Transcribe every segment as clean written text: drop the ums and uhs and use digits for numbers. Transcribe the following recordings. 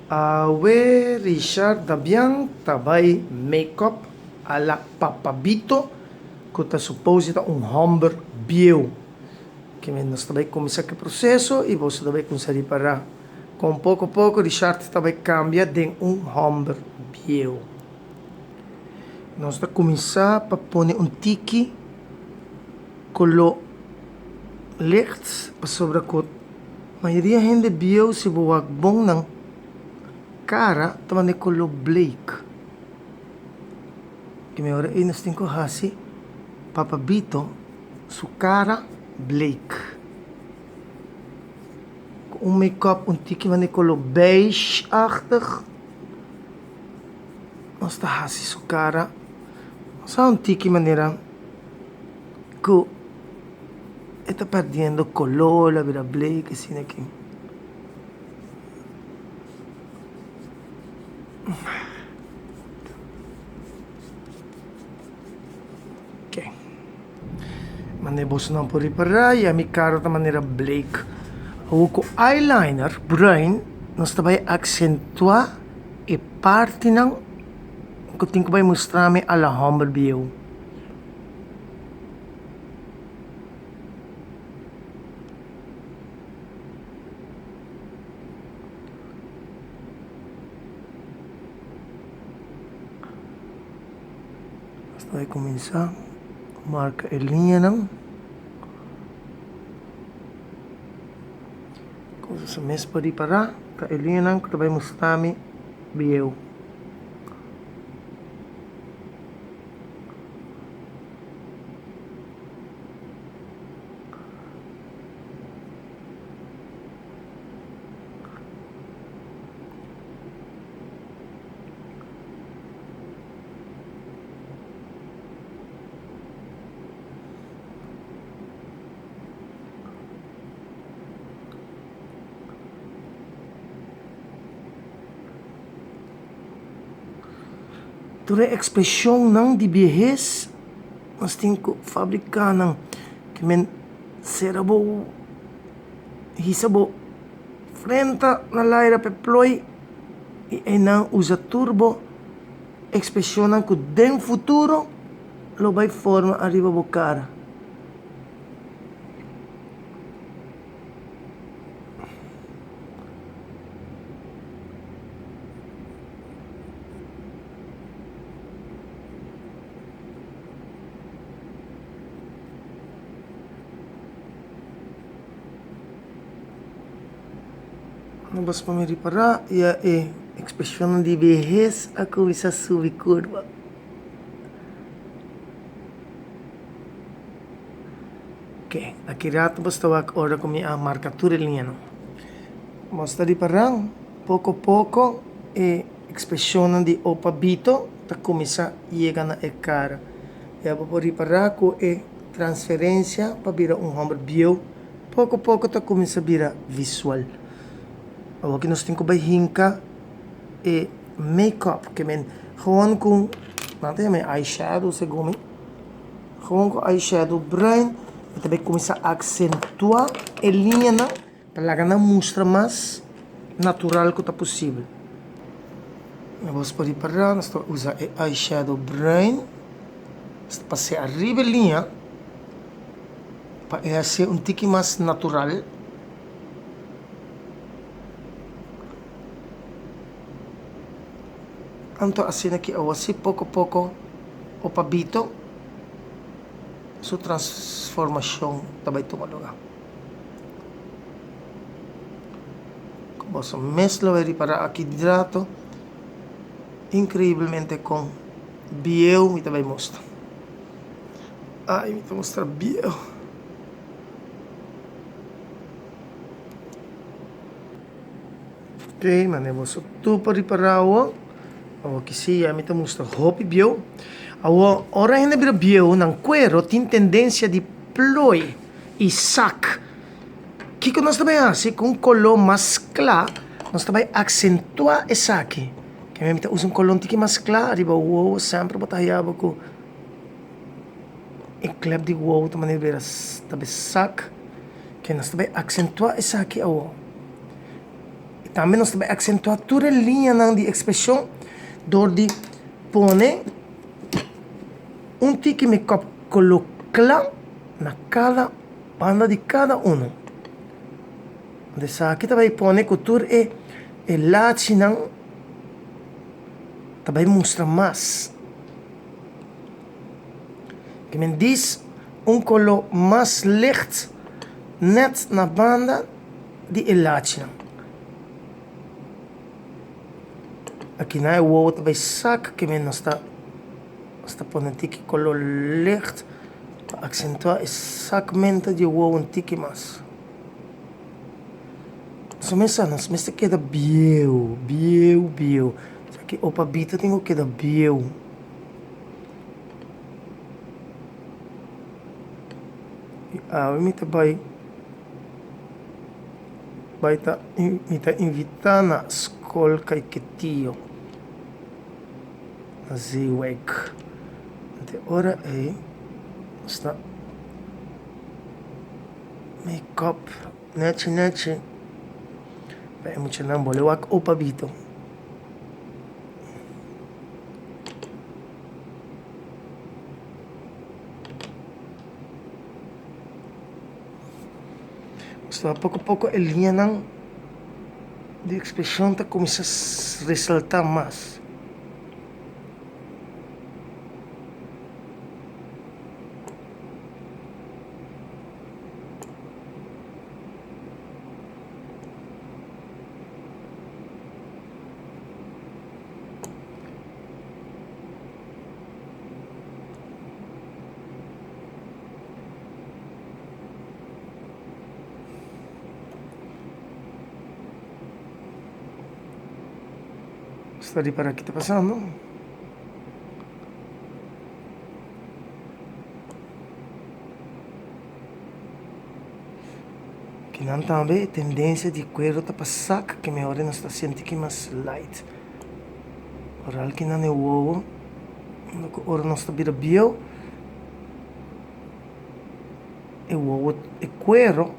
Awe Richard Dabian ta bai make-up a la Papabito ku ta supose ta un hòmber bieu. Kimen nos ta bai kuminsá ku e proseso i boso ta bai kuminsá ripará kon poko poko Richard ta bai kambia den un hòmber bieu. Nos ta kuminsá pa pone un tiki koló licht pasobra ku mayoria hende bieu si bo wak bon nan kara ta manda e koló bleek. Di mi ora ei nos tin ku hasi Papa Bito su kara bleek. Ku un make-up un tiki manda e koló beige-achtig nos ta hasi su kara sa un tiki manera ku e ta perdiendo kolor, a bira bleek asina aki. Oke, manera bosonan por ripará ya mi kara ta manera bleek. Awor ku eyeliner bruin nos ta bai aksentuá e partinan ku tin ku bai mustra mi a la hòmber bieu. Nos ta bai kuminsá marka e liñanan. Kosa mes por ripará ta e liñanan ku ta bai mustra mi bieu. Tur e ekspreshonnan di biehes nos tin ku fabriká nan. Ke men sera bo hisa bo frenta na laira pa e ploi i einan usa tur bo ekspreshonnan ku den futuro lo bai forma ariba bo kara. No bas pa mi ripará ya e ekspreshonnan di behes a kuminsá subi kurba. Oke, aki rato bos ta wak ora ku mi a marka tur e liñanan. Bos ta ripará poko poko e ekspreshonnan di Opa Bito ta kuminsá yega na e kara. Ya bo por ripará ku e transferensia pa bira un hòmber bieu poko poko ta kuminsá bira visual. Awor nos tin ku bai hinka e make-up ke men gewoon ku nan ta yama e eyeshadow segun mi. Gewoon ku eyeshadow bruin mi ta bai kuminsá aksentuá e liñanan pa laga nan mustra mas natural ku ta posibel. Nos por ripará nos ta usa e eyeshadow bruin nos ta pas'é ariba e liña pa e hasié un tiki mas natural. Anto asina ki awo si poko poko Opa Bito su transformashon ta bai tuma lugá. Ku boso mes lo bai ripará aki di rato inkreiblemente kon bieu mi ta bai mustra. Ai mi ta mustra bieu. Ok, mane boso tur por ripará awor. Awor ki si ya mi ta mustra hopi bieu. Awor, ora hende bira bieu, nan kuero tin tendensia di ploi i sak. Kiko nos ta bai hasi? Ku un koló mas kla nos ta bai aksentuá esaki. Ke mi ta usa un koló un tiki mas kla riba wowo, semper bo ta haya bo ku e klep di wowo ta manera bira ta bai sak. Ke nos ta bai aksentuá esaki awor. Tambe nos ta bai aksentuá tur e liñanan di ekspreshon dor di pone un tiki mekòp koló kla na kada banda di kada unu. Esaki ta bai pone ku tur e lachinan ta bai mustra mas. Ke men dis un koló mas licht nèt na banda di e lachinan. Akinan e wowo ta bai sak ke men nos ta nos ta pone tiki koló licht pa aksentuá e sakmento di e wowo un tiki mas. Nos mester sa nos mester keda bieu, bieu, bieu. Esaki opa Bito tin ku keda bieu. I awe mi ta bai bai ta mi ta invitá na skol Kaiketio na Zeewijk. Te ora ei nos ta make-up nechi nechi pa e muchanan bole wak opa Bito. Pasobra poko poko e liñanan di ekspreshon ta kuminsá resaltá mas. Sta ripará ki ta pasando. Kinan tambe e tendensia di kuero ta pa sak ke mehor nos ta sinti ki mas light. Oral kinan e wowo unda ku ora nos ta bira bieu e wowo e kuero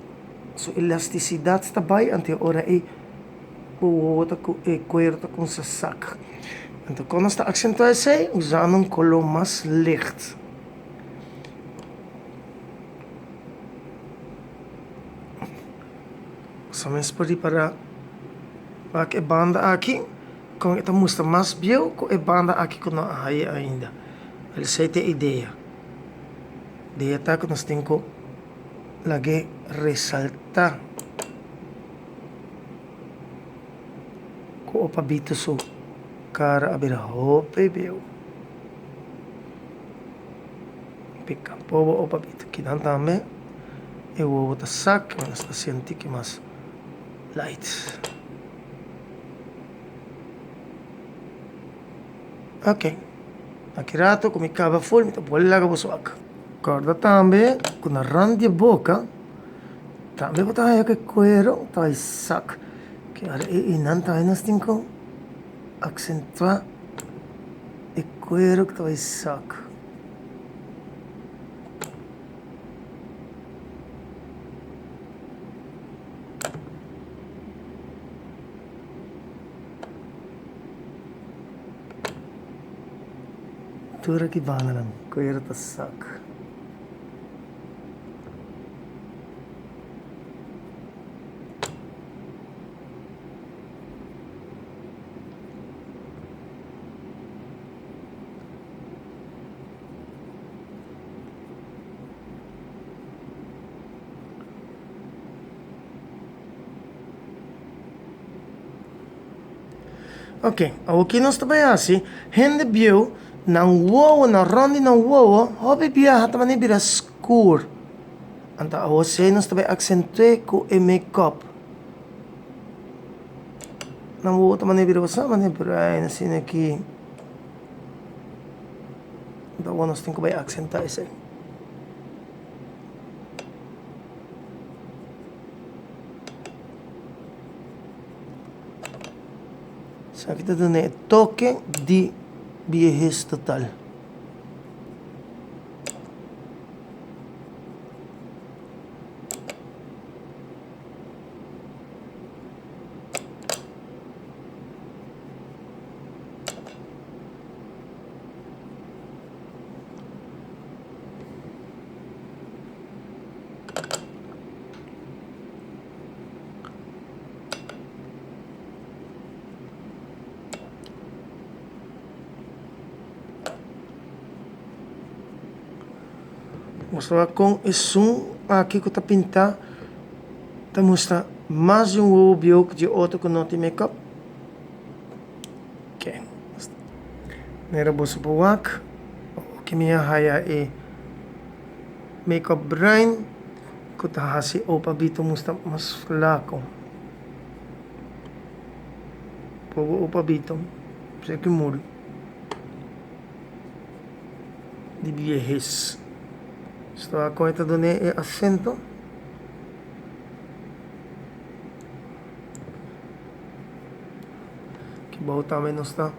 su elastisidat ta bai anto e ora ei bo wowo ta e kuero ta kuminsá sak. Anto kon nos ta aksentuá esei? Usando un koló mas licht. Boso mes por ripará wak e banda aki kon e ta mustra mas bieu ku e banda aki ku no a haña ainda. Esei ta e idea. Idea ta ku nos tin ku lag'é resaltá ku Opa Bito su kara a bira hopi bieu. Pica pobo o papito kinan tambe e wowo ta sak y nos ta sinti ki mas light. Ok, aki rato cu mi caba full mi ta bolbe laga boso wak. Corda tambe cu na rand di e boca tambe bo ta haya cu e cuero ta bay sak. Ki ora e nan tambe nos tin cu accentua e cuero cu ta bay sak. Tur aki bandanan kuero ta sak. Ok, awoki nos ta bai hasi, hende bieu nan wowo, nan rònt di nan wowo, hopi biaha ta manera bira skur. Anto awosei nos ta bai aksentu'é ku e make-up. Nan wowo ta manera bira basá manera bruin asina aki. Anto awor nos tin ku bai aksentá esei. Esaki ta duna e toke di biehes total. Mustra kon esun aki ku ta pintá ta mustra mas di un wowo bieu ku di otro ku no tin make-up. Oke. Manera boso por wak, oki mi a haya e make-up bruin ku ta hasi opa Bito mustra mas flaco. Pobo opa Bito, esaki muri. Di biehes. Sta kon e ta dun'é e asento. Aki bou tambe nos ta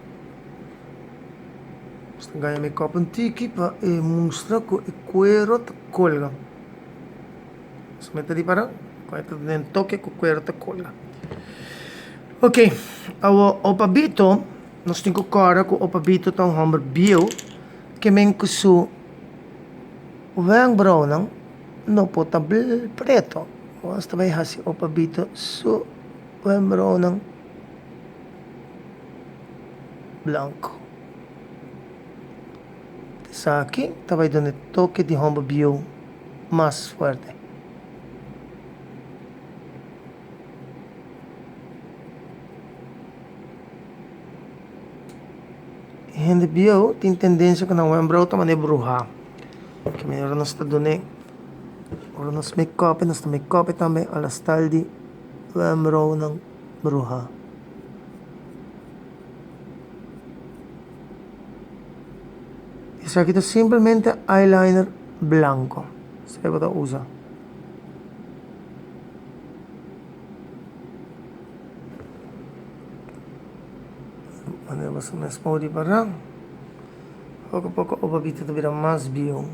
nos ta gaña mekòp un tiki pa e mustra ku e kuero ta kolga. Nos mester ripará kon e ta duna un toke ku kuero ta kolga. Ok, awor Opa Bito, nos tin ku kòrda ku Opa Bito ta un hòmber bieu ke men ku su wènkbrounan no por ta preto. Nos ta bai hasi Opa Bito su wènkbrounan blanko. Esaki ta bai duna e toke di hòmber bieu mas fuerte. E hende bieu tin tendensia ku nan wènbrou ta manera bruhá. Ke manera nos ta dun'é, ora nos mekòp nos ta mekòp tambe a la style di wènbrounan bruhá. Esaki ta simplemente eyeliner blanko, esei bo ta usa. Manera bo sa mes por ripará, poko poko opa bita ta bira mas bieu.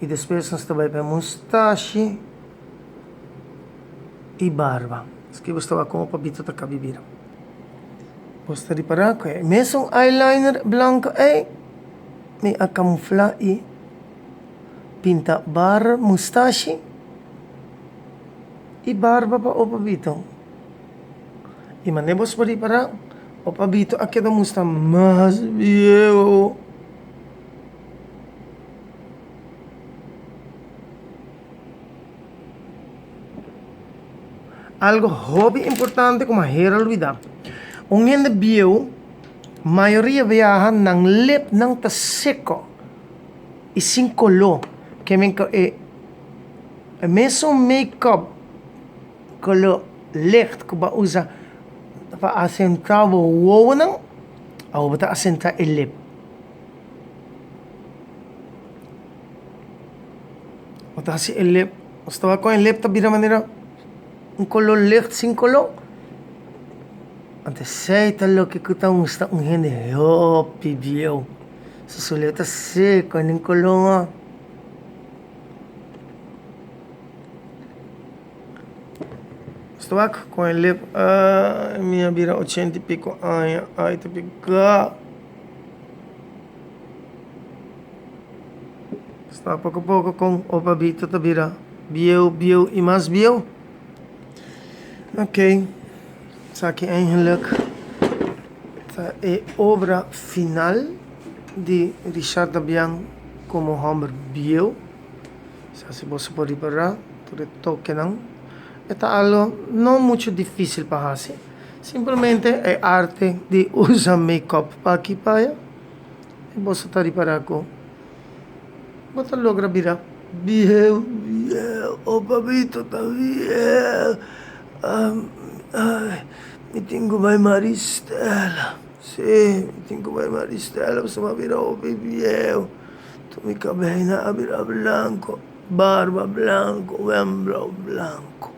I despues nos ta bai pa e mustashi i barba. Esaki bo sta wak kon opa bita ta kabi bira. Bo ta ripará ku e mesun eyeliner blanko ei mi a kamuflá i pinta bar mustashi i barba pa Opa Bito. I manera bo por ripará, Opa Bito a keda mustra mas bieu. Algo hopi importante ku maher a lubidá. Un hende bieu, mayoria biaha nan lepnan ta seko i sin koló. Ke men ku e mesun make-up koló licht ku bo a usa pa asentá bo wowonan, awor bo ta asentá e lep. Bo ta hasi e lep, bo sta wak kon e lep ta bira manera un koló licht sin koló. Anto esei ta loke ku ta gusta un hende hopi bieu. Su su lep ta seko i nin koló. Bo sta wak kon e lep, ay mi a bira ochenta i piko aña, ay ta piká. Sta poko poko kon Opa Bito ta bira bieu, bieu i mas bieu. Ok, esaki eigenlijk ta e obra final di Richard Dabian komo hòmber bieu. Sa si boso por ripará tur e tokenan. E ta algo no muchu difísil pa hasi. Simplemente e arte di usa make-up pa aki pa aya. I boso ta ripará ku bo ta logra bira bieu, bieu, oh papito ta bieu, mi tin ku bai Maristela, si mi tin ku bai Maristela pasobra mi a bira hopi bieu, tur mi kabei nan a bira blanko, barba blanko, wemblou blanko.